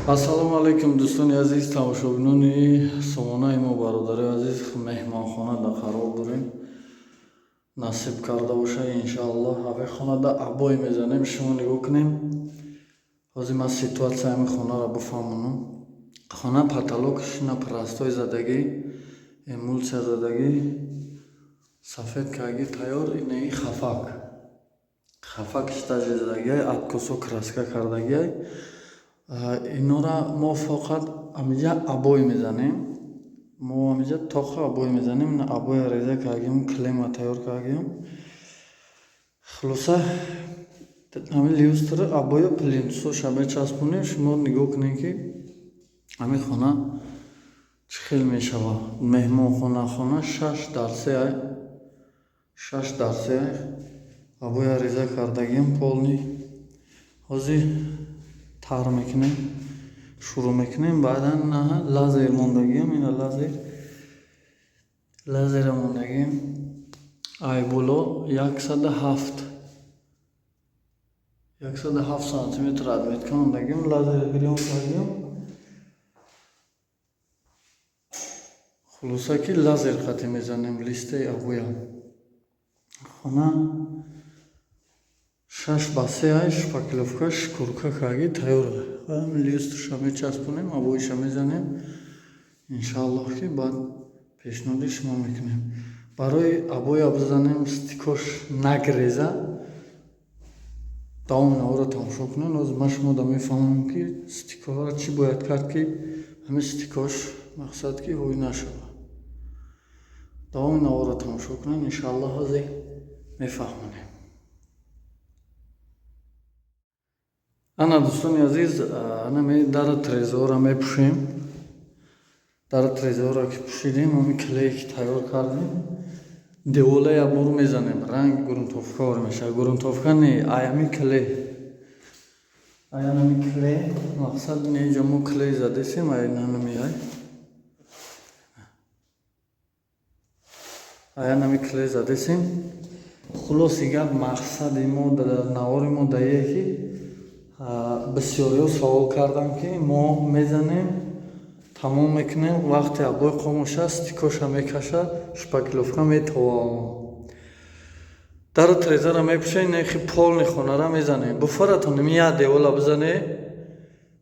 Ассалому алайкум, дӯстони азиз, тамошобинони сомонаи мо, бародарои азиз. Меҳмонхонада қарор дорем. Насиб карда боша, иншааллоҳ, ҳамин хонада обой мезанем. Шумо нигоҳ кунем, ҳозир ман ситуация ҳамин хонаро бифаҳмонам. Хона потолок шина простой задагӣ, эмульсия задагӣ, сафед кардагӣ, тайёр. Инаи хафак, хафак штаже задагиай, откос о краска кардагиай. Инора мо фақат ҳамиҷа обой мезанем. Мо ҳамиҷа тоқа обой мезанем. Обоя реза кардагим, клемма тайёр кардагим. Хулоса, ҳамин люстра, обоя, плинтусоша мечаспонем. Шумо нигоҳ кунед, ки ҳамин хона чӣ хел мешавад. Меҳмонхона, хона 6 дар 3 ай, 6 дар 3 ай. Обоя реза кардагим полный. Ҳозир тар мекунем, шурӯъ мекунем. Баъдан лазер мондагиам, ина лазер, лазера мондагиам. Ай боло 107, 107 сантиметр отметка мондагиам, лазер гирён кардагиам. Хулоса, ки лазер қатӣ мезанем листаи обоя. Хона 6 ба 3 ай, шпаклёвка, шкурка кардагӣ, тайёр. Люстраша мечаспонем, обоиша мезанем, иншааллоҳ, ки баъд пешниҳоди шумо мекунем. Барои обоя бизанем, стикош нагреза, давоми наворо тамошо кунед. Ҳозир ман шумода мефаҳмам, ки стикоҳоро чӣ бояд кард, ки ҳамин стикош, мақсад, ки ҳуй нашавад. Давоми наворо тамошо кунед, иншааллоҳ, ҳозир мефаҳмонем. Ана, дӯстони азиз, ана дара трезора мепӯшем. Дара трезора ки пӯшидем, ҳамин клее ки тайёр кардем, девола як бор мезанем, ранг грунтовка ор мешавад. Грунтовка не, аями клей, аянами клей. Мақсад, инҷа мо клей задесем, айнанами ай, аянами клей задесем. Хулоси гап, мақсади мо, навори мо дае, ки бисёриҳо савол карданд, ки мо мезанем, тамом мекунем, вақте обой қомоша, стикоша мекашад, шпаклёвка метовад. Дару трезара мепӯшем, нехи полный хонара мезанем. Буфаратон як девола бизане,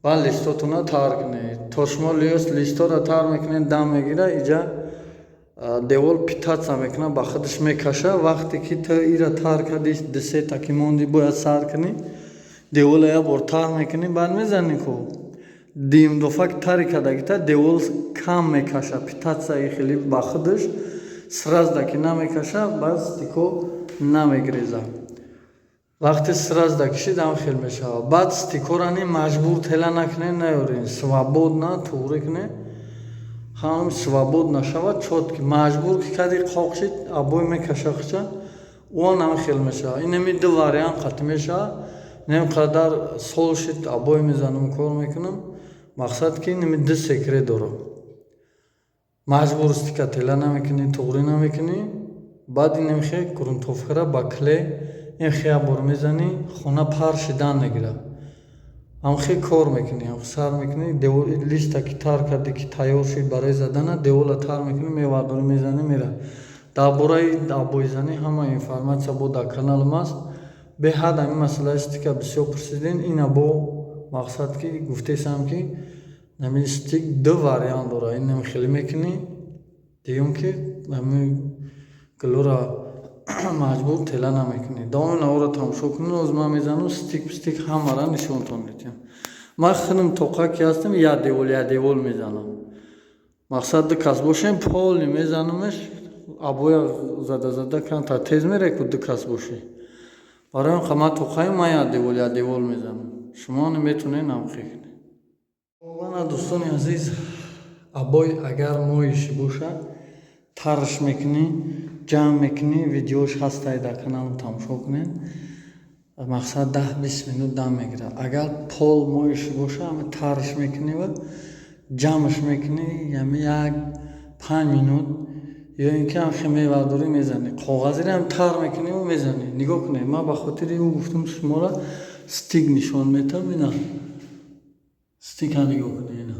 баъд листотона тар кунед. То шумо листора тар мекунед, дам мегира, иҷа девол питаться мекунад, ба худаш мекаша. Вақте ки ту ира тар кардӣ, дусета ки монди, бояд сар кунӣ, девола як бор тар мекунӣ, баъд мезанӣ ку. Дуюм дафъа ки тари кардагита, девол кам мекаша, питаться хеле ба худаш сразу да ки намекаша, баъд стико намегреза. Вақте сразу да кишид, ҳам хел мешавад. Баъд стикора ни маҷбур тела накунед, наёред, свободно туғрӣ кунед, ҳам свободно нашавад, чётко. Маҷбур ки кади, қоқ шид, обой мекаша хуча, он ҳам хел мешавад. Инами ду вариант қатъӣ мешавад. Нем қадар сол шид, обой мезанам, кор мекунам. Мақсад, ки инами ду секрет дорам: маҷбур стика тела намекунӣ, туғрӣ намекунӣ. Баъд инамихе грунтовкара ба клей инхе як бор мезанӣ, хона пар шидан мегирад. Ҳамхе кор мекунӣ, сар мекунӣ, листа ки тар кардӣ, ки тайёр шид барои задана, девола тар мекунӣ, мевардорӣ, мезанӣ, меравад. Дар бораи обойзанӣ ҳама информация бо дар каналам аст. Беҳад ҳамин масъалаи стика бисёр пурсидем. Ина бо мақсад, ки гуфтесам, ки ҳамин стик ду вариант дорад: инам хеле мекунӣ, дуюм, ки ҳамин гулӯра маҷбур тела намекунӣ. Давоми наворо тамошо кунед. Ҳозир ман мезанам, стик пистик ҳамаро нишонтон медиҳам. Ман худам тоқа ки ҳастам, як девол, як девол мезанам. Мақсад, ду кас бошем, полный мезанамаш. Обоя зада зада камтар тез меравӣ ку, ду кас бошӣ. Барои он ман тоқаем, ман як девол, як девол мезанам. Шумо метавонед намхе кунед. Ана, дӯстони азиз, обой агар моющий бошад, тарш мекунӣ, ҷамъ мекунӣ. Видеош ҳастай дар каналам, тамошо кунед. Мақсад, 10-20 минут дам мегирад. Агар пол моющий боша, ҳама тарш мекунӣ ва ҷамъш мекунӣ, ями 1-5 минут, ё ин ки ҳамхе мевардорӣ, мезанӣ, коғазиро ҳам тар мекуниву мезанӣ. Нигоҳ кунед, ман ба хотири ӯ гуфтам, шуморо стик нишон метам. Ина. Стика нигоҳ кунед, ина.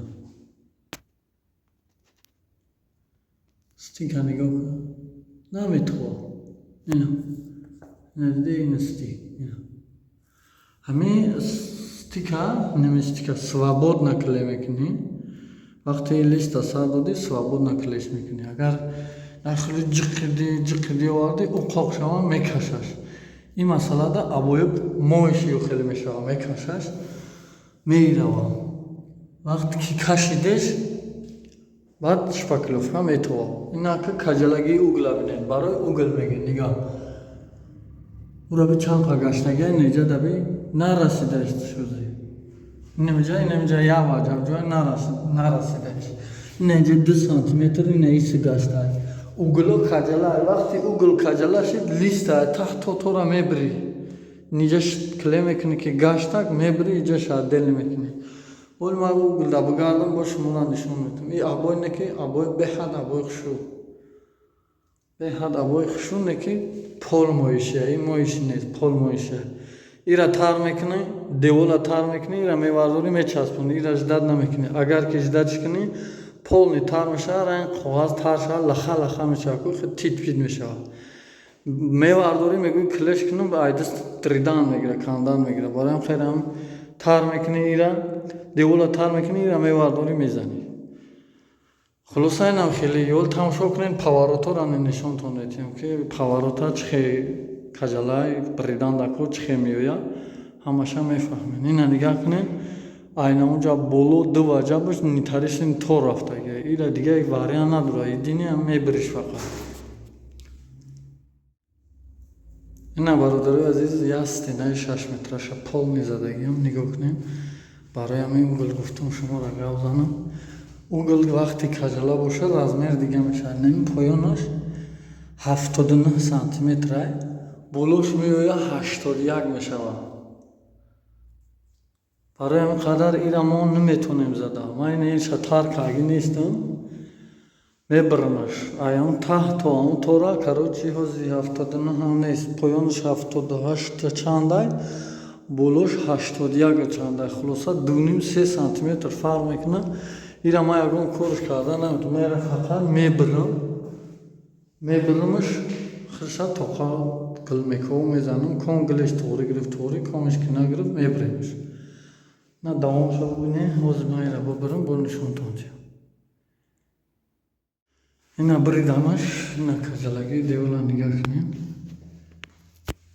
Стика нигоҳ кун. Наметова. Ина. Ина диде, ина стик. Ина. Ҳамин стика, ними стика свободно клей мекунӣ. Вақте листа сар додӣ, свободно клейш мекунӣ. Агар хеле ҷиқиди ҷиқиди овардӣ, ӯ қоқ шава, мекашаш. Ин масъалада обои моиши ё хеле мешава, мекашаш, мерава. Вақте ки кашидеш, баъд шпаклёвка метова. Инака каҷалагии угла бинед, барои угл мегӯед, нигоҳ. Ура би чанд қа гаштагия, инҷа даби нарасидааш шузи. Инамиҷа, инамиҷа як ваҷаб ҷой нарасидааш. Инҷа 2 сантиметр ина иси гаштай. Угло каҷала, вақти угл каҷала шид, листа таҳт то тора мебирӣ. Ниҷа клей мекунӣ ки гаштак мебирӣ, иҷа отдельно мекунӣ. Боли ман углда бигардам, бо шуморо нишон медиҳам. Ин обой не ки обой беҳад обои хушрӯ. Беҳад обои хушрӯ не ки пол моишия, ин моиши нест, пол моишия. Ира тар мекунӣ, девола тар мекунӣ, ира мевардорӣ, мечаспонӣ, ира ждать намекунӣ. Агар ки ждатьш кунӣ, полный тар мешавад, ранги коғаз тар шавад, лаха лаха мешавад, ку хел тит пит мешавад. Мевардорӣ, мегӯӣ клеш кунам, айдист тридан мегирад, кандан мегирад. Барои ҳам хеле ҳам тар мекунӣ ира, девола тар мекунӣ, ира мевардорӣ, мезанӣ. Хулоса инам хеле ёл тамошо кунед, поворотҳоро нишонтон медиҳем, ки поворота чӣ хел каҷалай бридан дар кор чӣ хел меояд, ҳамаша мефаҳмед. Ина нигаҳ кунед, айна унҷа боло ду ваҷабаш нитарисин тор рафтагия. Ира дига вариант надорад, единия мебириш фақат. Ина бародарои азиз, як стенаи 6 метраша полный задагиам, нигоҳ кунед. Барои ҳамин угл гуфтум шуморо гап занам. Угл вақте каҷала бошад, размер дига мешавад. Нами поёнаш 79 сантиметрай, болош меояд 81 мешавад. Барои ҳамин қадар ира мо наметонем зада. Ман ина иша тар карги нестам, мебирамаш. Ай он таҳ то он тора, короче, ҳози 79 ҳам нест, поёнаш 78 чандай, болош 81 чандай. Хулоса 2,5-3 сантиметр фарқ мекунад. Ира ман ягон корш карда наметавонам. Ман ира фақат мебирам, мебирамаш, хиша тоқа гил мекобам, мезанам. Ком гилеш туғрӣ гирифт, туғрӣ, комеш ки нагирифт, мебиремаш. На давомша бибинед, ҳозир ман ира бибирам, бо нишонтон диҳам. Ина биридамаш, ина каҷалагии девола нигаҳ кунед.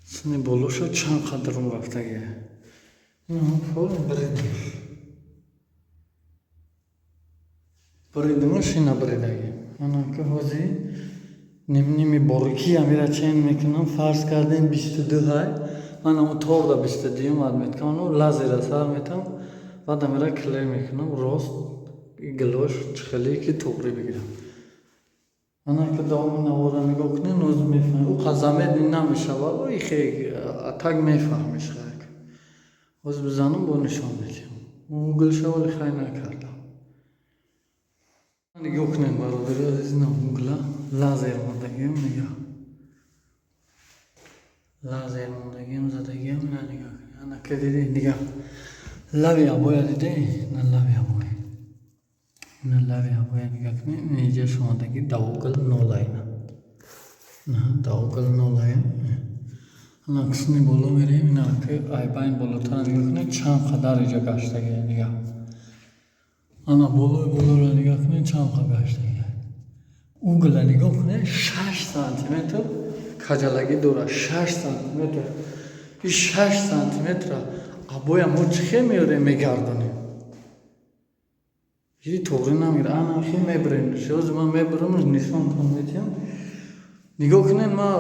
Сини болоша чанд қадрум рафтагия. Ина пол биридамаш. Биридамаш, ина биридагӣ. Ана ки ҳозир ними борикиам ира чен мекунам, фарз кардем 22 ҳай. Ман ҳамон торда 22-юм отметка, лазера сар метам, баъдам ира клей мекунам, рост гилош чихеле ки туғрӣ бигирам. Ана ки давоми навора нигоҳ кунед, ноз мефаҳмед. Ӯ қазамед намешавад, ихе так мефаҳмиш хайк. Ҳозир бизанам, бо нишон медиҳам. Угл шавали хай накардам. Нигоҳ кунед, бародари азиз, ина угла лазер мондагиам, нигоҳ. Лазер мондагиам, задагиам, ина нигоҳ кунед. Ана ки дидед, нигоҳ. Лави обоя дидед? Ина лави обоя. Ина лави обоя нигоҳ кунед. Ина иҷа шумодаги давогл нола ина. Ина давогл нола. Ана қисми боло мерем, ина ки айбайн болотара нигоҳ кунед, чанд қадар иҷа гаштагия, нигоҳ. Ана болои болоро нигоҳ кунед, чанд қа гаштагия. Угла нигоҳ кунед, 6 сантиметр каҷалагӣ дорад, 6 сантиметр. Ин 6 сантиметра обоя мо чӣ хел меорем, мегардонем? Ҳи туғрӣ намегирад. Ана хел мебирем. Ҳозир ман мебирам, нишонтон медиҳам. Нигоҳ кунед, ман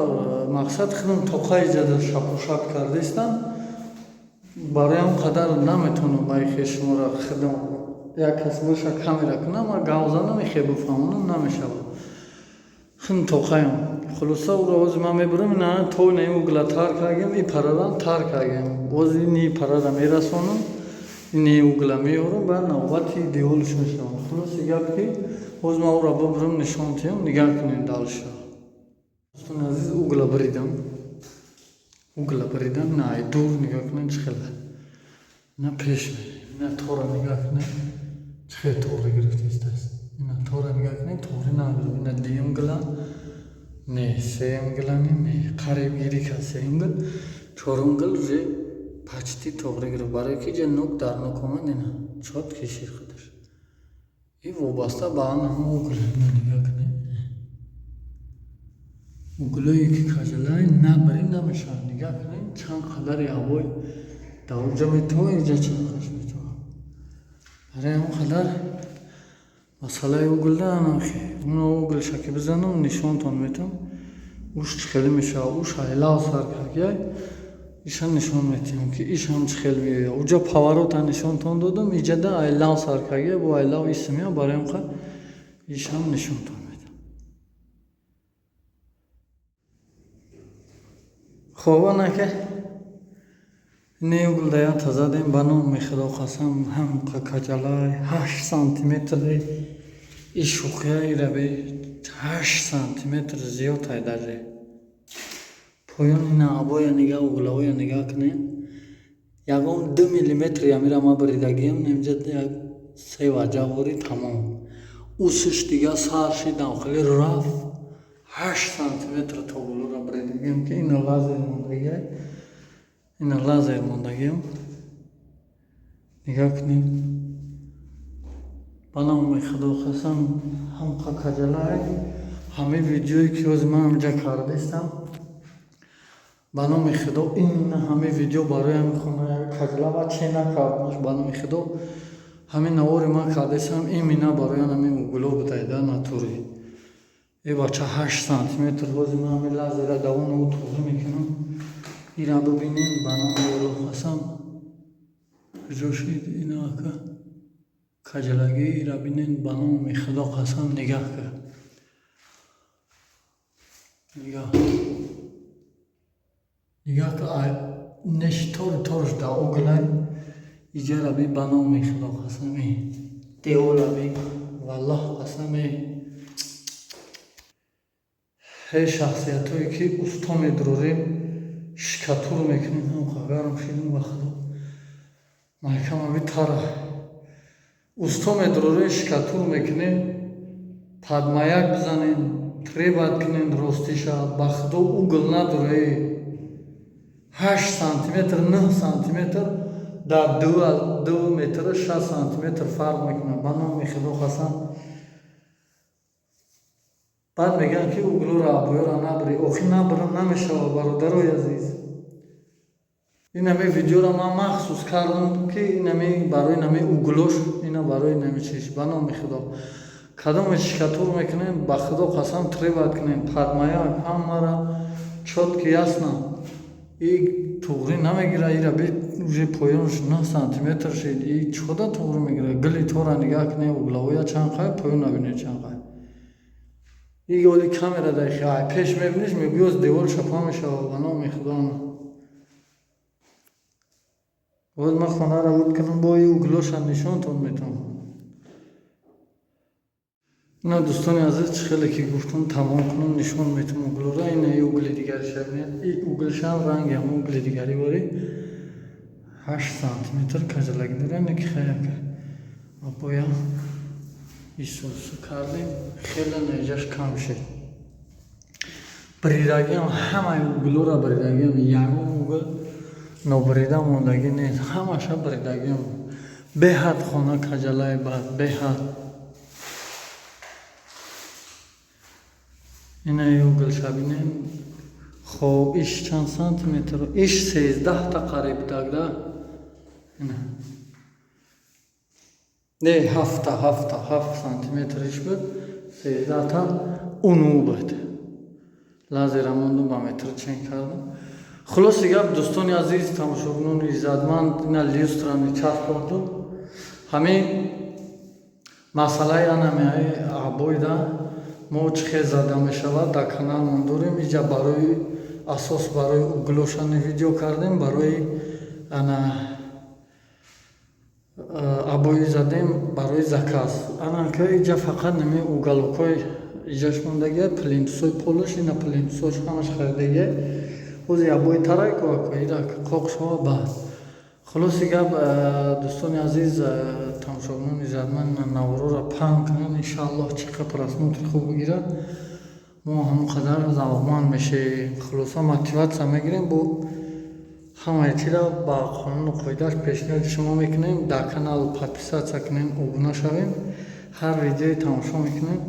мақсад худам тоқа иҷада шапушап кардистам. Барои ҳам қадар наметавонам ба ихе шуморо худам як кас боша камера кунам, ман гав занам, ихе бифаҳмонам намешавад. Худам тоқаям. Хулоса ӯро ҳозир ман мебирам, ина то ина ин угла тар кардем, ин парарам тар кардем. Боз ини парара мерасонам, ини угла меорам, баъд навбати деволш мешавам. Хулоси гап ки ҳозир ман ӯро бибирам, нишон диҳам, нигаҳ кунед дальше. Дӯстони азиз, угла биридам. Угла биридам, на ай дур нигоҳ кунед чӣ хел. Ина пеш мерем. Ина тора нигаҳ кунед, чӣ хел тоғри гирифтааст. Ина тора нигаҳ кунед, тоғри нагирифт. Ина дуюм гила не, сеюм гилани не, қариб гирӣ кард сеюм гил, чорум гил уже почти тоғри гирифт. Барое ки иҷа нук дар нук омад, ина чот кишид худаш. И вобаста ба ан ҳамон угл. Ина нигаҳ кунед, углое ки кажалай набарӣ намешавад. Нигаҳ кунед, чанд қадари ҳавой дар уҷа метавад, иҷа чанд қаш метавад. Барои ҳамон қадар масъалаи углда анахи уна углша ки бизанам, нишонтон метам, уш чӣ хеле мешавад. Уш айлав сар кардяй, иша нишон метиҳам, ки иш ҳам чӣ хел меояд. Уҷа поворота нишонтон додам, иҷада айлав сар кардяй, бо айлав исмия. Барои ҳам қад ишам нишонтон метам. Хоб, анака не угл даята задем. Ба номи Худо қасам, ҳам каҷалай 8 сантиметри и шӯхия ираби 8 сантиметр зиёд ай даже. Поён ина обоя нигаҳ, угловоя нигаҳ кунед, ягон 2 миллиметри амира ма бридагиам немҷа, як се ваҷа вори тамом. Усиш дига сар шидам, хеле рафт, 8 сантиметр то болора бридагиам, ки ина лазер мондагиай, ина лазер мондагиам. Нигаҳ кунед, ба номи Худо қасам, ҳамқа каҷалай. Ҳамаи видеое ки ҳозир ман ҳамҷа кардастам, ба номи Худо, ин ҳамаи видео барои ҳамин хона каҷала ва че накардмаш. Ба номи Худо, ҳамин навори ман кардастам имина барои ҳамин угло будайда натури. Э бача, 8 сантиметр. Ҳозир ман ҳамин лазера давону туғрӣ мекунам, ира бибинем. Ба номи Аллоҳ қасам, куҷо шид ина ака каҷалагӣ? Ира бинен, ба номи Худо қасам, нигаҳ кар, нигаҳ, нигаҳ кар, неши тори торш дар углай. Иҷара би, ба номи Худо қасам, девора би, валлоҳ қасам. Ҳеҷ шахсиятҳое ки усто медурорем, штукатур мекунем, ҳамқа гарм шидум, ба Худо, маҳкама би тара. Усто медурорем, штукатур мекунем, под маяк бизанем, требовать кунем ростиша. Ба Худо, угл надора, 8 сантиметр, 9 сантиметр дар 2 метр 6 сантиметр фарқ мекунад. Ба номи Худо қасам, баъд мегӯянд, ки углоро, обоёро набирӣ. Охир набирам намешавад, бародарои азиз. Ин ҳами видеоро ман махсус кардам, ки инами барои нами углош, ина барои нами чиш. Ба номи Худо, кадоме штукатур мекунем, ба Худо қасам, требовать кунем под маяк, ҳамара чётко, ясно. И туғрӣ намегира. Ира би, уже поёнаш 9 сантиметр шид. И чиқода туғрӣ мегира? Гили тора нигаҳ кунем, угловоя чанд қай, поён набинед чанд қай. И оли камера дар пеш мебиниш, мегӯӣ оз девор чапа мешавад. Ба номи Худо, боз ман хонаро буд кунам, бо и углоша нишонтон метавонам. Ина, дӯстони азиз, чӣ хеле ки гуфтам, тамом кунам, нишон метавам углора. Ина и угли дигариша бинед, и углшам ранги ҳамон угли дигари вори 8 сантиметр каҷалагӣ дорад. Ина ки хаяка обоя исусу кардем, хеле наиҷаш кам шид. Бридагиам ҳамаи углора бридагиам, ягон угл нобрида мондагӣ нест, ҳамаша бридагиам. Беҳад хона каҷалаи бад, беҳад. Ина углша бинем. Хоб, иш чанд сантиметр? Иш 13та қариб дагда. Ина не, ҳафта, ҳафта, 7 сантиметр иш буд, 13та уну буд. Лазера мондум, ба метр чен кардам. Хулоси гап, дӯстони азиз, тамошобинони иззатманд, ина люстрани часпондум. Ҳамин масъалаи анами обойда мо чӣ хел зада мешавад, дар каналмон дорем. Иҷа барои асос, барои углошани видео кардем, барои ана обои задем, барои заказ. Анака иҷа фақат нами уголокҳои иҷаш мондагия, плинтусҳои полош, ина плинтусҳош ҳамаш харидагия. Ҳозир обои тарай ира қоқ шава, баъд. Хулоси гап, дӯстони азиз, тамошобинони иззатманд, наворҳоро паҳн кунед. Иншааллоҳ, чӣ қадр просмотр хуб бигирад, мо ҳамон қадар завқманд мешавем. Хулоса, мотиватсия мегирем, бо ҳамаи чиро ба қонуну қоидааш пешниҳоди шумо мекунем. Дар канал подписаться кунем, обуна шавем. Ҳар видеое тамошо мекунем,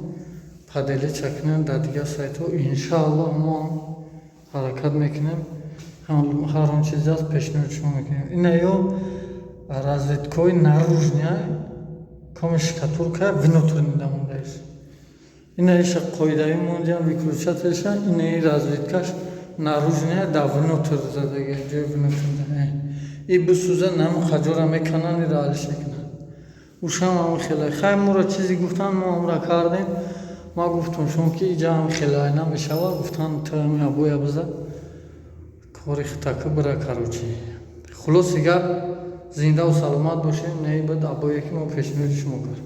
поделиться кунем дар дигар сайтҳо. Иншааллоҳ, мо ҳаракат мекунем, ҳар он чизе аст, пешниҳоди шумо мекунем. Ина ё розеткаҳои наружный, коми штукатурка внутренний дамондаист. Ина иша қоидави мондиам, выключатель ша. Инаи розеткаш наружная, да внутрь задаги, ҷои внутрь. И бисӯза, наму хаҷора мекананд, ира алиш мекунанд. Ушам ҳам хеле хай. Моро чизе гуфтанд, мо ҳамра кардем. Ма гуфтам шумо, ки иҷа ҳам хеле айна мешавад. Гуфтанд, ту ҳами обоя биза, кори хитака бира. Короче, хулоси гап, зиндаву саломат бошем. Неи буд обое, ки мо пешниҳоди шумо кардем.